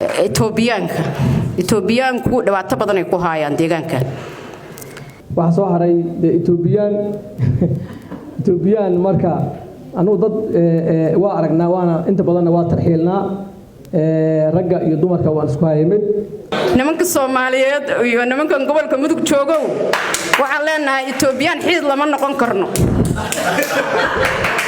Etoobiyaanka, Etoobiyaanku dhibaato badan ay ku haayaan deegaanka. Waxaa soo haray dee Etoobiyaan. Etoobiyaan marka anugu dad waa aragnaa, waana inta badanna waa tarxiilnaa. Ragga iyo dumarka waan isku hayay mid. Nimanka Soomaaliyeed iyo nimankan gobolka Mudug joogow, waxaan leenahay Etoobiyaan xidid lama noqon karno.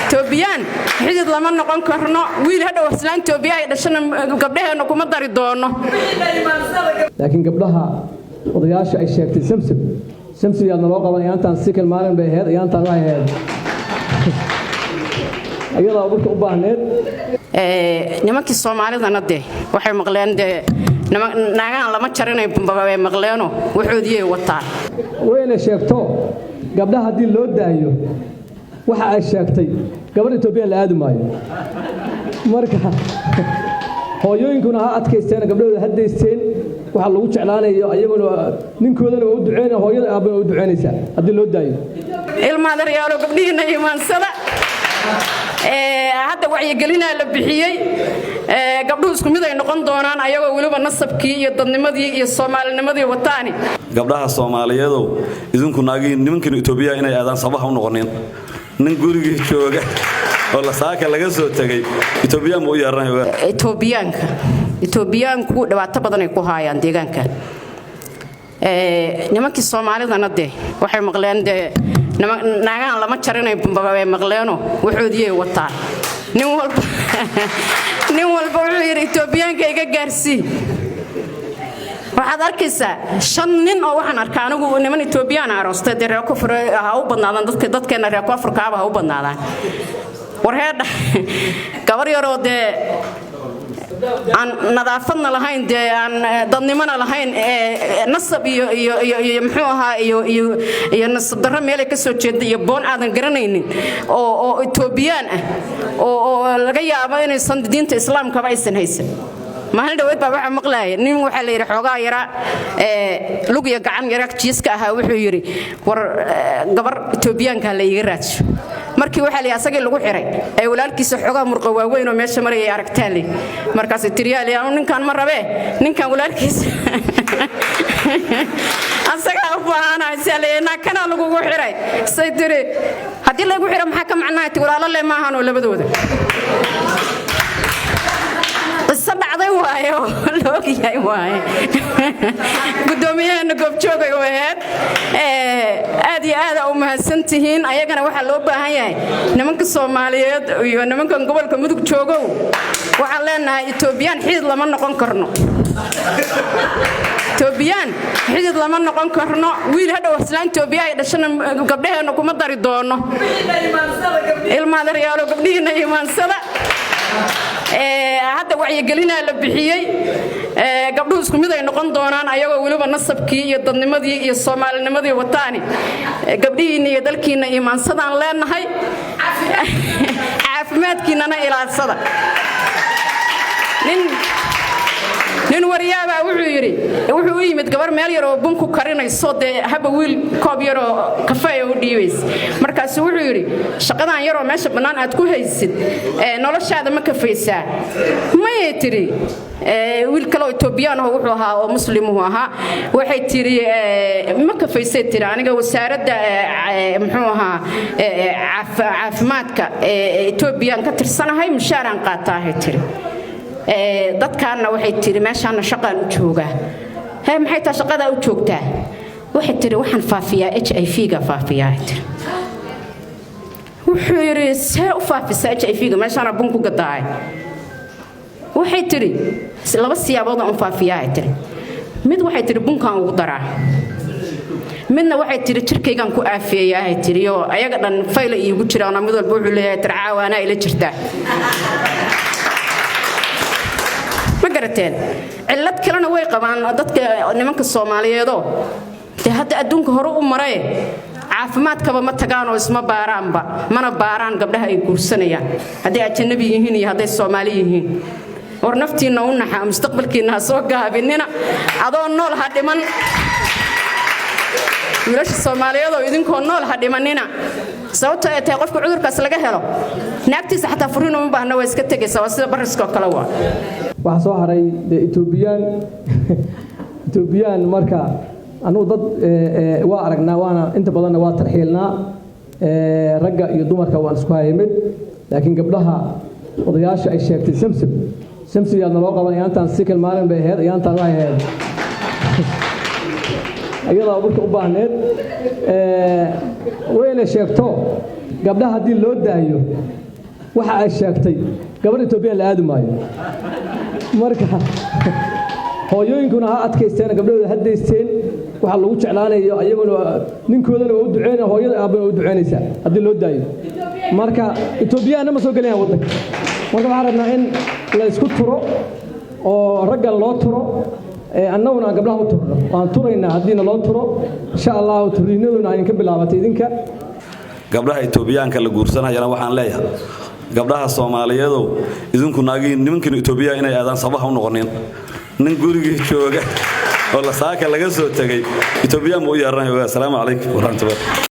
Etoobiyaan xidid lama noqon karno. Wiil hadhow islaan Etoobiya ay dhashana gabdhaheenna kuma dari doono. Laakiin gabdhaha odayaasha ay sheegtay Samsam, Samsam yaad naloo qaban. Ayaantaan sikal maalin bay ahayd, ayaantaan waxay ahayd ayadaa dhulka u baahneed. Nimankii Soomaalidana dee waxay maqleen dee naagahan lama jarinay bay maqleeno, waxoodiyay wataan. Wayna sheegto gabdhaha haddii loo daayo waxa ay sheegtay, gabadh Etoobiya la aadi maayo. Marka hooyooyinkuna ha adkaysteen, gabdhahooda ha daysteen. Waxaa lagu jeclaanayo ayaguna ninkoodana waa u duceynaya, hooyada aabbana waa u duceynaysaa haddii loo daayo. Ilmaadaryaalo, gabdhihiinna imaansada. Hadda wacyigelinaa la bixiyey. Gabdhuhu isku mid ay noqon doonaan, ayagoo weliba nasabkii iyo dadnimadii iyo Soomaalinimadii wataani. Gabdhaha Soomaaliyeedow, idinku naagii nimankan Etoobiya inay aadaan sabaha u noqonin. Nin gurigii jooga oo lasaaka laga soo tegay Etoobiyaan buu u yeeranaya. Etoobiyaanka, Etoobiyaanku dhibaato badan ay ku haayaan deegaanka. Nimankii Soomaalidana dee waxay maqleen dee naagahan lama jarinay bay maqleeno, waxoodiyay wataan. Nin walba, nin walba wuxuu yidhi Etoobiyaanka iga gaarsii. Waxaad arkaysaa shan nin oo waxaan arkaa anigu niman Etoobiyaan aroostay. Dee reer Koonfur ha u badnaadaan, dadka dadkeenna reer Koonfurkaaba ha u badnaadaan. War heedha, gabar yaroo dee aan nadaafadna lahayn, dee aan dadnimona lahayn, nasab iyo iyo iyo iyo muxuu ahaa iyo iyo iyo nasab darro meelay ka soo jeeda iyo boon aadan garanaynin oo Etoobiyaan ah oo laga yaabo inaysan diinta Islaamkaba aysan haysan. Maalin dhaweed baa waxaa maqlaaya nin waxaa la yidhi xoogaa yara lug iyo gacan yara jiiska ahaa. Wuxuu yidhi, war gabar Etoobiyaanka la iiga raadsho. Markii waxaa la yidhi asagii lagu xiray ee walaalkiisa xoogaa murqa waaweyn oo meesha marayay aragtaa le. Markaas tiriyaali, anu ninkan ma rabee, ninkan walaalkiisa asagaa u baahanahay. Saa la yidhi, kanaa lagugu xiray. Say tiri, haddii lagu xiro maxaa ka macnaha? Ti walaalo le maahan oo labadooda qiso dhacday waaye oo la ogyahay waaye. Guddoomiyaheena goobjoogay u ahayd. Aad iyo aada u mahadsan tihiin. Ayagana waxaa loo baahan yahay, nimanka Soomaaliyeed iyo nimankan gobolka Mudug joogow, waxaan leenahay Etoobiyaan xidid lama noqon karno. Etoobiyaan xidid lama noqon karno. Wiil hadhow islaan Etoobiya ay dhashana gabdhaheenna kuma dari doono. Ilmaadaryaalo, gabdhihiinna imaansada. Hadda wacyigelinaa la bixiyey. Gabdhuhu isku mid ay noqon doonaan, ayagoo weliba nasabkii iyo dadnimadii iyo Soomaalinimadii wataani. Gabdhihiinna iyo dalkiinna imaansadaan leenahay, caafimaadkiinnana ilaalsada. Nin waryaabaa wuxuu yidhi, wuxuu u yimid gabar meel yaroo bun ku karinayso, dee haba wiil koob yaroo kafeeya u dhiibaysa. Markaasuu wuxuu yidhi, shaqadan yaroo meesha bannaan aad ku haysid noloshaada ma kafaysaa? Mayay tidhi. Wiil kale oo Etoobiyaan aho wuxuu ahaa oo Muslimuhu ahaa. Waxay tidhi, ma kafaysay tidhi, aniga wasaaradda muxuu ahaa caafimaadka Etoobiyaan ka tirsanahay, mushaaraan qaataahay tidhi. Dadkaanna waxay tidhi meeshaana shaqaan u joogaa. Hee, maxay taa shaqadaa u joogtaa? Waxay tidhi, waxaan faafiyaa HIV-ga faafiyaa tiri. Wuxuu yidhi, see u faafisaa HIV-ga, meeshaana bun ku gadaay? Waxay tidhi, laba siyaabood aan u faafiyaa ay tidhi. Mid waxay tidhi bunkaan ugu daraa, midna waxay tidhi jirkaygaan ku aafeeyaa ay tidhi, oo ayaga dhan fayla iigu jiraanoo mid walba wuxuu leeyahay tircaawa anaa ila jirtaa. Ma garateen? Cillad kalena way qabaan dadka nimanka Soomaaliyeedoo dee hadda adduunka hore u maraye, caafimaadkaba ma tagaanoo isma baaraanba, mana baaraan gabdhaha ay guursanayaan, hadday ajanabi yihiin iyo hadday Soomaali yihiin. War naftiinna u naxa, mustaqbalkiinna ha soo gaabinina. Adoo nool ha dhiman. Wiilasha Soomaaliyeed oo idinkoo nool ha dhimanina, sababto ay tahay qofka cudurkaas laga helo naagtiisa xataa furiin uma baahna, waa iska tegaysa. Waa sida bariskoo kale waa. Waxaa soo haray dee Etoobiyaan. Etoobiyaan marka anugu dad waa aragnaa, waana inta badanna waa tarxiilnaa. Ragga iyo dumarka waan isku hayay mid, laakiin gabdhaha odayaasha ay sheegtay Samsam, Samsam yaadna loo qaban. Ayaantaan sikal maalin bay ahayd, ayaantaan waxay ahayd iyadaa marka u baahneed. Wayna sheegto gabdhaha haddii loo daayo waxa ay sheegtay, gabadh Etoobiyaan la aadi maayo. Marka hooyooyinkuna ha adkaysteen, gabdhahooda ha daysteen. Waxa lagu jeclaanayo ayaguna ninkoodana waa u duceynaya, hooyada aabbana waa u duceynaysaa haddii loo daayo. Marka Etoobiyaanna ma soo gelayaan waddanka. Marka waxaan rabnaa in la isku turo oo raggan loo turo, annaguna aan gabdhaha u turno. Waan turaynaa haddiina loo turo, insha Allahu. Turiinaduna idinka bilaabatay idinka. Gabdhaha Etoobiyaanka la guursanayana waxaan leeyahay, gabdhaha Soomaaliyeedow, idinku naagii nimankiina Etoobiya inay aadaan sabaha u noqonin. Nin gurigii jooga oo la saaka laga soo tegay Etoobiyaan buu u yeeranaya. Asalaamu calaykum waraxmatullahi.